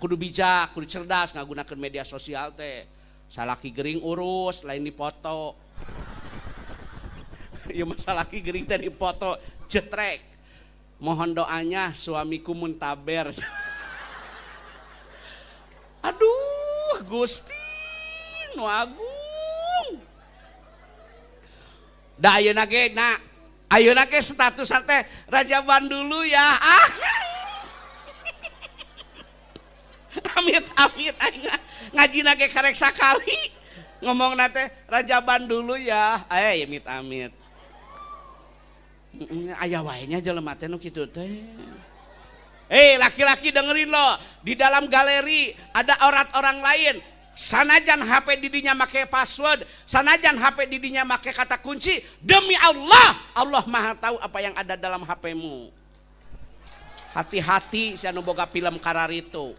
Kudu bijak, kudu cerdas ngagunakeun media sosial teh. Salaki gering urus, lain dipoto. Ieu mah salaki gering teh dipoto, jetrek. Mohon doanya, suamiku muntaber. Aduh, Gusti nu agung. Da ayeuna ge na, ayeuna ge status teh rajaban dulu ya. Ah. Amit amit aing ngajina ge karek sakali ngomong teh rajaban dulu ya. Eh, amit amit. Aya wae nya jelema teh nu kitu teh. Eh, laki-laki, dengerin lo, di dalam galeri ada aurat orang lain. Sanajan HP didinya make password, sanajan HP didinya make kata kunci, demi Allah, Allah Maha tahu apa yang ada dalam HP-mu. Hati-hati si anu boga film kararitu.